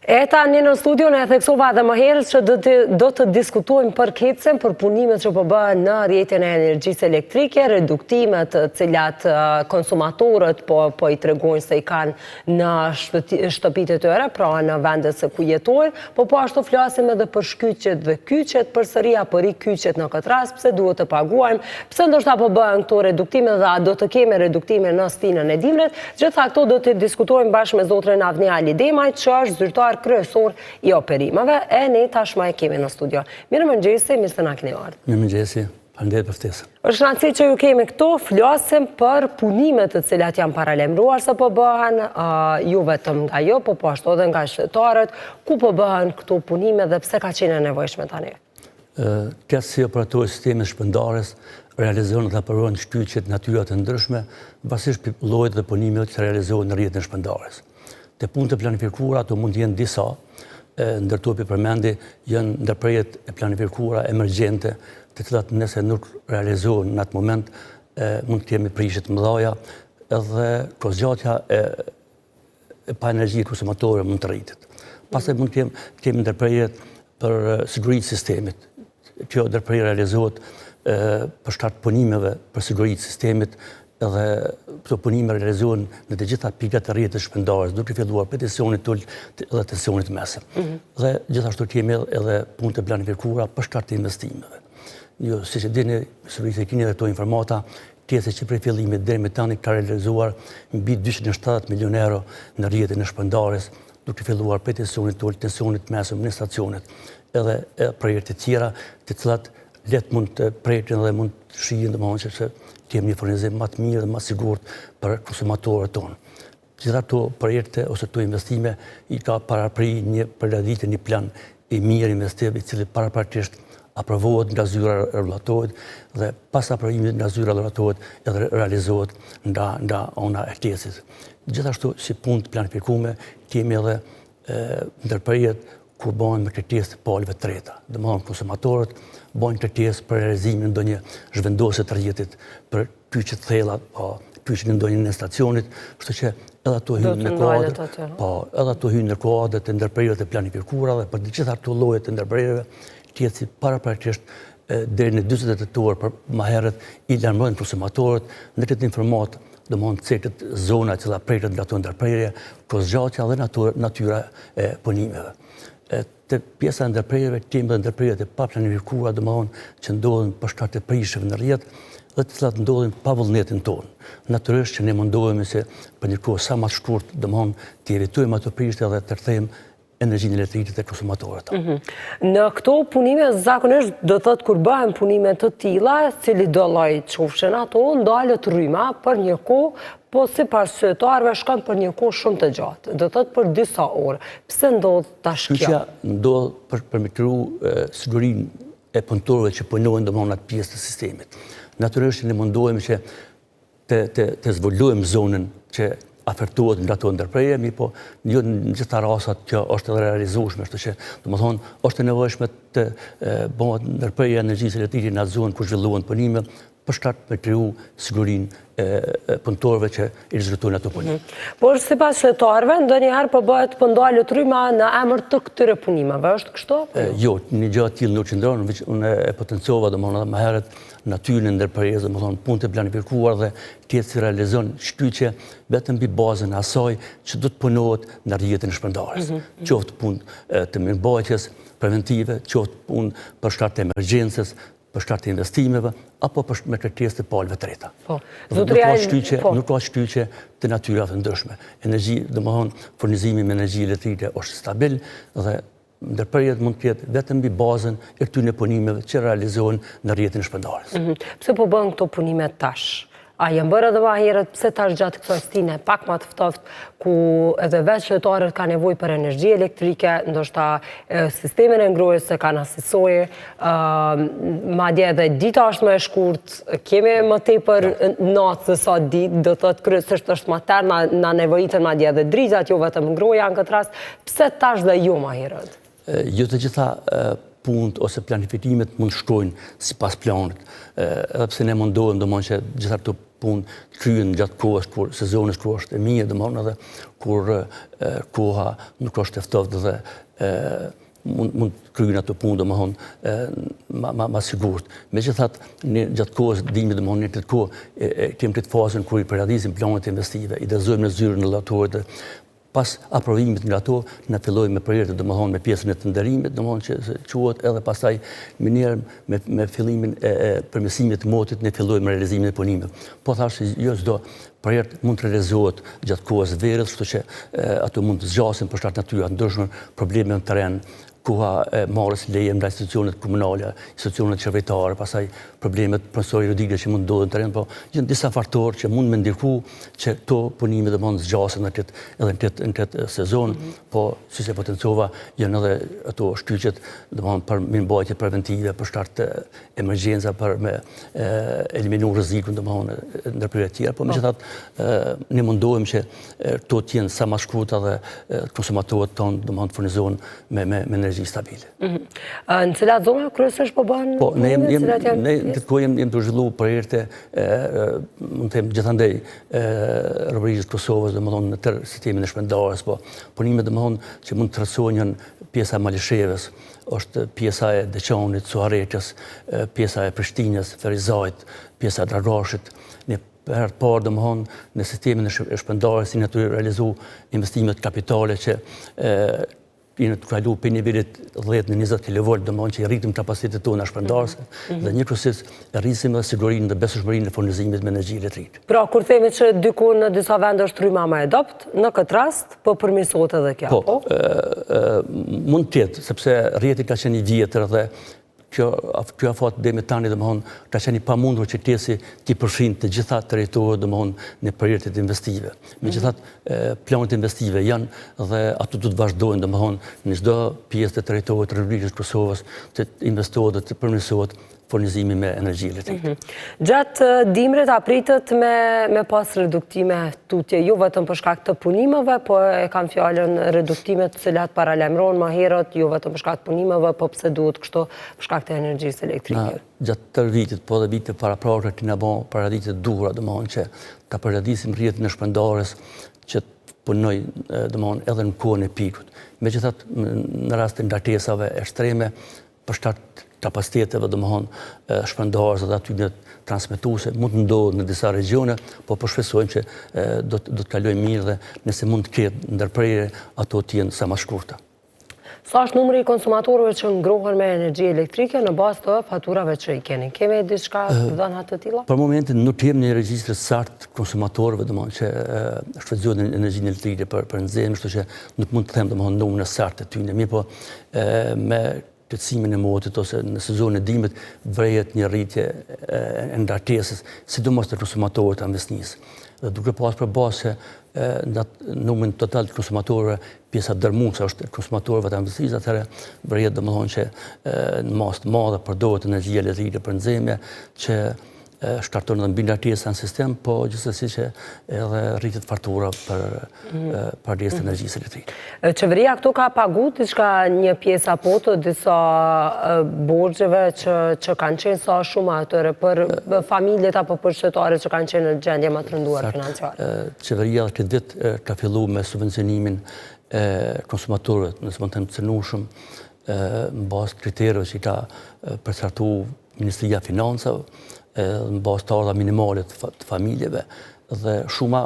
E tani në studio e theksova edhe më herët që do të, do të diskutojmë për KEDS-in, për punimet që po bëhen në rrjetin e energjisë elektrike, reduktimet të cilat konsumatorët po, po i tregojnë se i kanë në shtëpitë e tyre, pra në vendet se ku jetojnë, po po ashtu flasim edhe për shkyçjet dhe kyçjet, përsëri apo rikyçjet në këtë rast, pse duhet të paguajmë, pse ndoshta po bëhen këto reduktime dhe a do të kemi reduktime në stinën e dimrit, gjitha këto do të diskutojmë bashkë me zotrin Avni Alidemaj, që është zyrtar kryesor i operimeve, e ne tashmë e kemi në studio. Mirëmëngjesi, mirë se na keni ardhur. Mirëmëngjesi. Faleminderit për ftesën. Është kënaqësi që ju kemi këtu, flasim për punimet të cilat janë paralajmëruar se po bëhen, jo vetëm nga ju, po po ashtu edhe nga qytetarët, ku po bëhen këto punime dhe pse ka qenë e nevojshme tani? KEDS si operator i sistemit shpërndarës realizon dhe aprovon shkyçje të natyrave të ndryshme, varësisht prej llojit dhe punimeve që realizohen në rrjetin e shpërndarjes. Te punët e planifikuara ato mund të jenë disa, ndër to po i përmendi janë ndërprerjet e planifikuara emergjente, të cilat nëse nuk realizohen në atë moment mund të kemi prishje të mëdha, edhe kohëzgjatja e pa energji e konsumatorëve mund të rritet. Pastaj mund të kemi ndërprerjet për siguri të sistemit. Kjo ndërprerje realizohet për shkak të punimeve për siguri të sistemit edhe këto punime realizohen në të gjitha pikat e rrjetit të shpërndarjes, duke filluar prej tensionit të ulët dhe tensionit të mesëm. Mhm. Dhe gjithashtu kemi edhe punë të planifikuara për shkak të investimeve. Ju, siç e dini, sigurisht e keni edhe këto informata, KEDS-i që prej fillimit deri më tani ka realizuar mbi 270 milion euro në rrjetin e shpërndarjes, duke filluar prej tensionit të ulët, tensionit të mesëm nënstacionet, edhe projekte tjera, të cilat lehtë mund të prekin dhe mund të shihen, domethënë që kemi një furnizim më të mirë dhe më të sigurt për konsumatorët tonë. Gjitha këto projekte ose këto investime i ka parapri një përgatitje, një plan i mirë investiv i cili paraprakisht aprovohet nga zyra e rregullatorit dhe pas aprovimit nga zyra e rregullatorit edhe realizohet nga, nga ana e KEDS-it. Gjithashtu si punë të planifikume kemi edhe ndërprerjet kur bëhen me kërkesë të palëve të treta. Domethënë konsumatorët bëjnë kërkesë për realizimin ndonjë zhvendosje të rrjetit, për kyçje të thella, po kyçjen e ndonjë nënstacionit, kështu që edhe ato hyjnë në kuadër, po edhe ato hyjnë në kuadër të ndërprerjeve të planifikuara dhe për të gjitha ato lloje të ndërprerjeve, KEDS-i paraprakisht deri në 48 orë për më herët i lajmëron konsumatorët në këtë informatë domethënë ceket zona e cila preket nga ato ndërprerje, kohëzgjatja dhe natyra e punimeve. Te pjesa e ndërprerjeve, kemi dhe ndërprerjet e paplanifikuara, domethënë që ndodhin për shkak të prishjeve në rrjet dhe të cilat ndodhin pa vullnetin tonë. Natyrisht që ne mundohemi se për një kohë sa më të shkurt, domethënë të evitojmë ato prishje dhe të kthejmë energjinë elektrike te konsumatorët. Mhm. Në këto punime, zakonisht do të thotë kur bëhen punime të tilla, cilido lloj qofshin ato, ndalet rryma për një kohë, po sipas qytetarëve shkon për një kohë shumë të gjatë, do të thotë për disa orë. Pse ndodh tash kjo? Kjo ndodh për, për me kriju sigurinë e punëtorëve që punojnë domethënë në atë pjesë të sistemit. Natyrisht ne mundohemi që të, të, të zvogëlojmë zonën që afektohet nga ato ndërprerje, mirëpo jo në gjitha rastet kjo është edhe realizueshme, kështu që, domethënë, është e nevojshme të bëhet ndërprerja e energjisë elektrike në atë zonë ku zhvillohen punime, për shkak me kriju sigurinë e punëtorëve që i ekzekutojnë ato punime. Mhm. Por sipas qytetarëve, ndonjëherë po bëhet po ndalet rryma në emër të këtyre punimeve, është kështu? Jo, një gjë e tillë nuk qëndron, unë e potencova domethënë edhe më herët natyrën e ndërprerjes, domethënë punë të planifikuar dhe KEDS-i realizon shkyçje vetëm mbi bazën e asaj që do të punohet në rrjetin e shpërndarjes. Mhm. Qoftë punë të mirëmbajtjes preventive, qoftë punë për shkak të emergjencës, për shkak të investimeve, apo për me kërkesë të palëve treta. Po. Nuk ka shkyçje, po. nuk ka shkyçje të natyrave të ndryshme. Energji, domethënë, furnizimi me energji elektrike është stabil dhe ndërprerjet mund të jetë vetëm mbi bazën e këtyre punimeve që realizohen në rrjetin e shpërndarjes. Mhm. Pse po bëhen këto punime tash? A janë bërë edhe ma herët, pse tash gjatë kësaj stine pak ma të ftohtë, ku edhe vetë qytetarët kanë nevojë për energji elektrike, ndoshta sistemin e ngrohjes s'e kanë asisoj, madje edhe dita është më e shkurt, kemi më tepër natë se sa ditë, do të thotë kryesisht është ma terr, na nevojiten madje edhe dritat, jo vetëm ngrohja në këtë rast, pse tash dhe jo ma herët? Jo të gjitha punët ose planifikimet mund të shkojnë sipas planit. Edhe pse ne mundohem domethënë që gjitha këto punë të kryhen gjatë kohës kur sezonës kur është e mirë, domethënë edhe kur koha nuk është e ftohtë dhe mund mund të kryhen ato punë domethënë ma ma ma sigurt. Megjithatë, ne gjatë kohës dimrit domethënë në këtë kohë e kemi këtë fazën kur i përgatisim planet investive, i dorëzojmë në zyrën e rregullatorit Pas aprovimit nga ato, ne fillojmë me projekte, domethënë me pjesën e tenderimit, domethënë që se quhet edhe pastaj menjëherë me, me fillimin e, e përmirësimit të motit, ne fillojmë me realizimin e punimeve. Po thashë jo çdo projekt mund të realizohet gjatë kohës verës, kështu që e, ato mund të zgjasin për shkak të natyrave të ndryshme, probleme në terren, koha e marrjes leje nga institucionet komunale, institucionet qeveritare, pastaj problemet pronësore juridike që mund të ndodhin në terren, po janë disa faktorë që mund me ndiku që këto punime domethënë zgjasin në këtë edhe në këtë në këtë sezon, mm -hmm. po siç e potencova janë edhe ato shkyçjet domethënë për mirëmbajtje preventive, për shkak të emergjenca për me e, eliminu rrezikun domethënë ndërprerje të tjera, po, po. megjithatë ne mundohemi që këto të jenë sa më shkurta dhe konsumatorët tonë domethënë të furnizohen me me me energji stabile. Mhm. Në cilat zona kryesisht po bëhen? Po, ne jemi ne në këtë kohë jemi tu zhvillu projekte mund të them gjithandej Republikës së Kosovës, domethënë në tërë sistemin e shpërndarjes, po punimet domethënë që mund të theksohen janë pjesa e Malishevës, është pjesa e Deçanit, Suharekës, pjesa e Prishtinës, Ferizajt, pjesa e Dragashit, ne Për herë të parë, domethënë, në sistemin e shpërndarjes jena tu realizu investimet kapitale që jena tu kalu prej nivelit 10 në 20 kV, domethënë që i rritim kapacitetet tona shpërndarëse mm -hmm. dhe njëkohësisht e rrisim edhe sigurinë dhe besueshmërinë e furnizimit me energji elektrike. Pra, kur themi që diku në disa vende është rryma më e dobët, në këtë rast, po përmirësohet edhe kjo, po? Po, mund të jetë, sepse rrjeti ka qenë i vjetër dhe Kjo, ky afat deri më tani, domethënë, ka qenë i pamundur që KEDS-i t'i përfshin të gjitha territoret, domethënë, në projektet investive. Mhm. Megjithatë, planet investive janë dhe ato do të vazhdojnë, domethënë, në çdo pjesë të territorit të Republikës së Kosovës të investohet dhe të përmirësohet furnizimi me energji elektrike. Mhm. Gjatë dimrit a pritet me, me pas reduktime tutje, jo vetëm për shkak të punimeve, po e kam fjalën reduktime të cilat paralajmërohen më herët, jo vetëm për shkak të punimeve, po pse duhet kështu për shkak të energjisë elektrike. Na, gjatë tërë vitit, po edhe vitet paraprake, kena bo përgatitjet e duhura, domethënë që ta përgatisim rrjetin e shpërndarjes që të punojë, domethënë, edhe në kohën e pikut. Megjithatë, në rast të ngarkesave ekstreme, për shkak të kapaciteteve, domethënë, shpërndarëse dhe atyre transmetuese, mund të ndodhë në disa regjione, po po shpresojmë që do të, do të kalojë mirë dhe nëse mund të ketë ndërprerje, ato të jenë sa më shkurta. Sa është numri i konsumatorëve që ngrohen me energji elektrike në bazë të faturave që i keni? Kemi diçka të dhëna të tilla? Për momentin nuk kemi një regjistër të saktë konsumatorëve, domethënë që shfrytëzojnë energjinë elektrike për për nxehje, kështu që nuk mund të them domethënë numrin e saktë të tyre. Mirëpo, me qetësimin e motit ose në sezonin e dimrit vërehet një rritje e ngarkesës, sidomos te konsumatorët e amvisnisë. Dhe duke pas për bazë se në numrin total të konsumatorëve, pjesa dërmuese është e konsumatorëve të amvisnisë, atëherë vërehet domethënë që në masë të madhe përdoret energjia elektrike për nxehje, që shkakton edhe mbingarkesa në sistem, po gjithsesi që edhe rritet fatura për mhm. pagesë të mhm. energjisë elektrike. Qeveria këtu ka pagu diçka një pjesë apo të disa borxheve që, që kanë qenë sa shumë atyre për familjet apo për qytetarët që kanë qenë në gjendje më të rënduar financiare. Qeveria këtë vit ka fillu me subvencionimin e konsumatorëve, nëse mund të them të cenueshëm, në bazë të kritereve që i ka përcaktu Ministria e Financave, në bazë të ardhurave minimale të familjeve, dhe shuma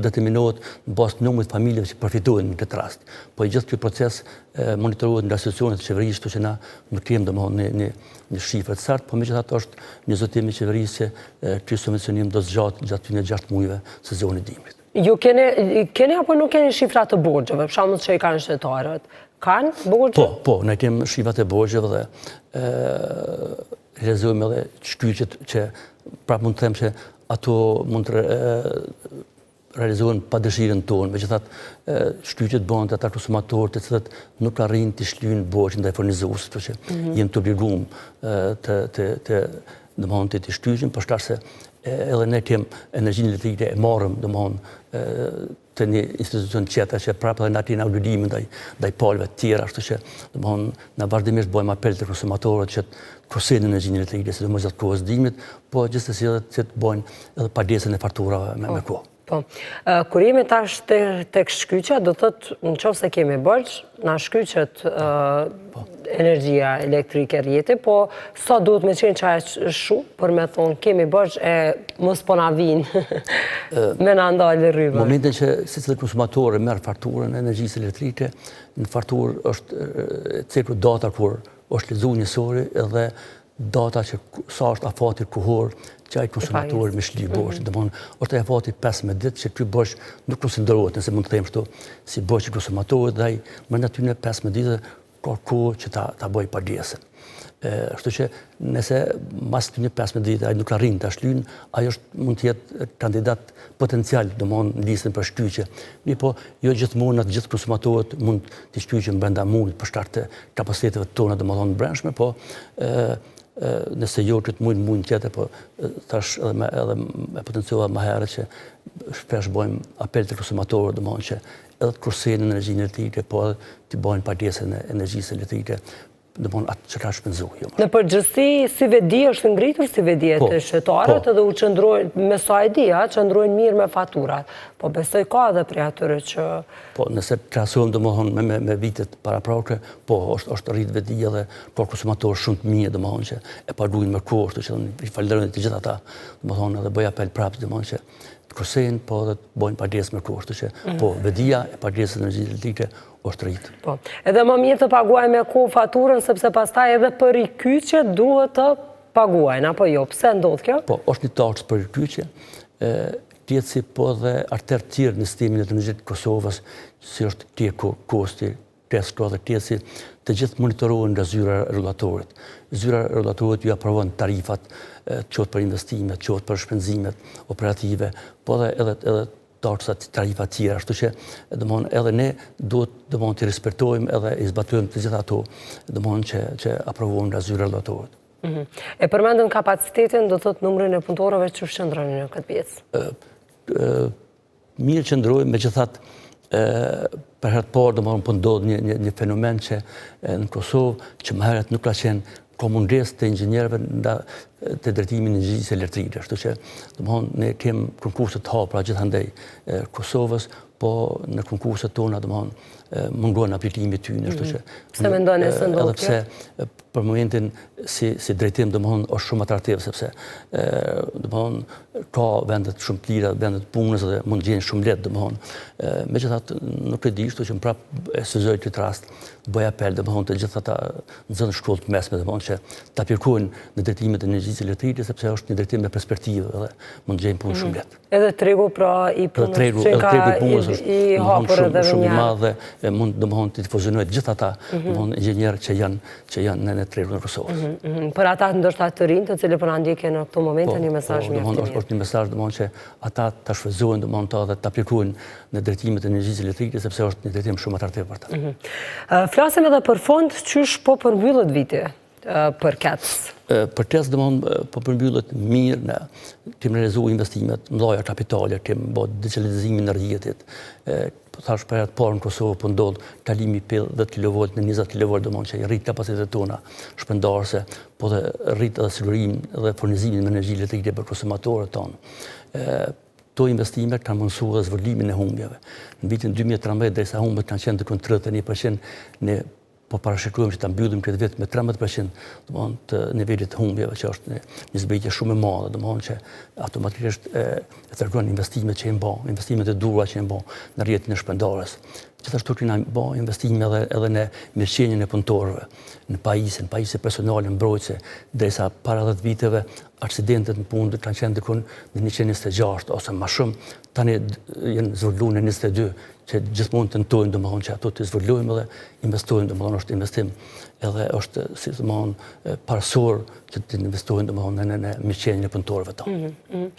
determinohet në bazë të numrit të familjeve që përfitojnë në këtë rast. Po i gjithë ky proces monitorohet nga institucionet e qeverisë, kështu që na nuk kemi domethënë një, një, një shifër të saktë, po megjithatë është një zotim i qeverisë që ky subvencionim do të zgjatë gjatë këtyre 6 muajve sezonit dimrit. Ju keni, keni apo nuk keni shifra të borxheve, për shembull që i kanë qytetarët? Kanë borxhe? Po, po, ne kemi shifrat e borxheve dhe realizojmë edhe shkyçjet që prapë mund të them që ato mund të realizohen pa dëshirën tonë, megjithatë shkyçjet bëhen te ata konsumatorë të cilët nuk arrijnë të shlyejnë borxhin ndaj furnizuesit, kështu që mm -hmm. jemi të obliguar të të të domethënë të shkyçim për shkak se Edhe ne kem energjinë elektrike e marrëm, domethonë, te një institucion tjetër që prapë edhe na kena obligime ndaj, ndaj palëve të tjera, ashtu që, domethonë, na vazhdimisht bëjmë apel te konsumatorët që të kursejnë energjinë elektrike, sidomos gjatë kohës dimrit, po gjithsesi edhe që të bëjnë edhe pagesën e faturave me, me kohë. Po, kur jemi tash tek shkyçja, do të thotë në qoftë se kemi borxh, na shkyçet po. energjia elektrike rrjeti, po sa duhet me qenë qaq shumë, për me thonë, kemi borxh e mos po na vinë, me na ndalë rrymën. Momentin që secili konsumator e merr faturën e energjisë elektrike, në faturë është cekur data kur është lexu njësori edhe data që sa është afati kohor që ai konsumatori me shly borxhin. Mm -hmm. Domethonë, është ai afati 15 ditë që ky borxh nuk konsiderohet, nëse mund të them kështu, si borxh i konsumatorit dhe ai brenda atyne 15 ditë ka kohë që ta, ta bëjë pagesën. Kështu që nëse mas atyne 15 ditë ai nuk arrin ta shlyn, ai është mund të jetë kandidat potencial, domethonë në listën për shkyçje. Mirëpo, jo gjithmonë të gjithë konsumatorët mund t'i shkyçim brenda muajit për shkak të kapaciteteve tona domethonë brendshme, po nëse jo këtë muj, muajin tjetër, po tash edhe me, edhe e potencova më herët që shpesh bëjmë apel te konsumatorët, domethonë që edhe të kursejnë energjinë elektrike, po edhe të bëjnë pagesën e energjisë elektrike, domethonë atë që ka shpenzu. Jo Në përgjithësi, si vetëdije është ngritur si vetëdije po, te qytetarët po. edhe u qëndrojnë, me sa e di, qëndrojnë mirë me faturat. Po besoj ka edhe prej atyre që... Po, nëse krahasojmë domethonë me, me, me vitet paraprake, po, është, është rritë vetëdija dhe ka konsumatorë shumë të mirë, domethonë që e paguajnë me kohë, kështu që i falënderoj të gjithë ata, domethonë edhe bëj apel prapë, domethonë që të kursejnë, po edhe të bëjnë pagesë me kohë, kështu që, mm. po, vetëdija e pagesës së energjisë elektrike është rritë. Po, edhe më mirë të paguajnë me kohë faturën, sepse pastaj edhe për rikyçje duhet të paguajnë, apo jo, pse ndodh kjo? Po, është një taksë për rikyçje, KEDS-i po dhe akterë të tjerë në sistemin e energjisë të Kosovës, si është KEK-u, KOSTT-i, KESCO dhe KEDS-i, të gjithë monitorohen nga zyra e rregullatorit. Zyra e rregullatorit ju aprovon tarifat, qoftë për investimet, qoftë për shpenzimet operative, po dhe edhe edhe taksat, tarifa të tjera, ashtu që domethonë edhe ne duhet domethonë t'i respektojmë edhe i zbatojmë të gjitha ato domethonë që që aprovohen nga zyra e rregullatorit. Mhm. E përmendëm kapacitetin, do të thotë numrin e punëtorëve që qëndroni në këtë pjesë. Mirë qëndrojmë, megjithatë, për herë të parë, domethonë, po ndodh një, një, një fenomen që në Kosovë, që më herët nuk ka qenë ka mungesë të inxhinierëve në të drejtimin e energjisë elektrike. Kështu që, domethonë, ne kem konkurse të hapura gjithandej Kosovës, po në konkurset tona, domethonë, mungon aplikimi i tyne, kështu që... Mhm. Pse mendoni se ndodh kjo? Edhe pse për momentin si, si drejtim, domethonë, është shumë atraktiv, sepse, domethonë, ka vendet shumë të lira, vendet e punës dhe mund të gjejnë shumë lehtë, domethonë. Megjithatë, nuk e di, kështu që më prapë e shfrytëzoj këtë rast, bëj apel, domethonë, të gjithë ata nxënës të shkollës të mesme, domethonë, që të aplikojnë në drejtimet e energjisë elektrike, sepse është një drejtim me perspektivë dhe mund të gjejnë punë shumë mhm. lehtë. Edhe tregu pra i punës tregu, që ka tregu i punës është i hapur edhe shumë i madh dhe mund domethonë të furnizojë gjithë ata mhm. domethonë inxhinierë që janë që janë në në tregun e Kosovës. Mhm, mhm. Për ata ndoshta të rinj të cilët po na ndjekin në këto momente po, një mesazh po, mjaft i mirë. Është një mesazh domethonë që ata ta shfrytëzojnë domethonë ta dhe të aplikojnë në drejtimet e energjisë elektrike sepse është një drejtim shumë atraktiv për ta. Flasim edhe për fund qysh po përmbyllet viti për KEDS? Për KEDS, domethonë, po përmbyllet mirë, ne kemi realizu investimet mëdhaja kapitale, kemi bo digitalizimin e rrjetit, po thash për herë të parë në Kosovë po ndodh kalimi prej 10 kV në 20 kV, domethonë që i rrit kapacitetet tona shpërndarëse, po dhe rrit edhe sigurinë dhe furnizimin me energji elektrike për konsumatorët tonë. Këto investime kanë mundësuar dhe zvogëlimin e humbjeve. Në vitin 2013, derisa humbjet kanë qenë diku 31%, ne po parashikojmë që ta mbyllim këtë vit me 13%, domethonë të nivelit të humbjeve, që është një, një zbritje shumë e madhe, domethonë që automatikisht e, e tregon investimet që janë ba, investimet e duhura që janë ba në rrjetin e shpërndarjes. Gjithashtu kena ba investime edhe, edhe në mirëqenien e punëtorëve, në pajisje, në pajisje personale mbrojtëse, derisa para 10 viteve aksidentet në punë kanë qenë dikun në 126 ose më shumë, tani janë zvogëluar në 22, që gjithmonë tentojmë, domethonë që ato të zvogëlojmë dhe investojmë, domethonë është investim. edhe është si domethonë parësor që të investojnë domethonë në në mirëqenien e punëtorëve tonë. Mhm, mhm.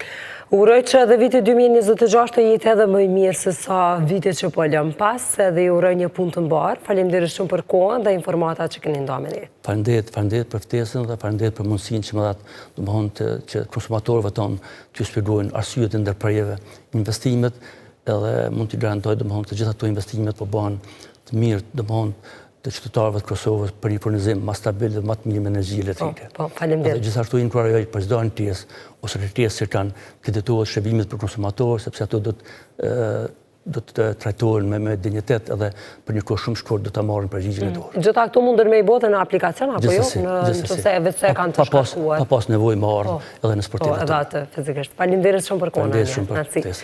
Uroj që edhe viti 2026 të jetë edhe më i mirë se sa viti që po lëmë pas, edhe ju uroj një punë të mbarë. Faleminderit shumë për kohën dhe informatat që keni nda me ne. Faleminderit, faleminderit për ftesën dhe faleminderit për mundësinë që më dhatë, domethonë të që konsumatorëve tonë t'ju shpjegojnë arsyet e ndërprerjeve, investimet edhe mund t'i garantoj domethonë të gjitha ato investimet po bëhen të mirë, domethonë të qytetarëve të Kosovës për një furnizim ma stabil dhe ma të mirë me energji elektrike. Po, po, faleminderit. Dhe gjithashtu inkurajoj për çdo ankesë ose kërkesë që kanë të drejtohet shërbimit për konsumatorë, sepse ato do të do të trajtohen me, me dinjitet edhe për një kohë shumë shkurt do të marrin përgjigjen e mm. duhur. Gjitha këto munden me i bo dhe në aplikacion apo jo, në nëse vetë se kanë të shkarkuar. Pa pas nevojë me ardhë po, edhe në sportelet. Po, edhe atë fizikisht. Faleminderit shumë për kohën. Faleminderit shumë për ftesën.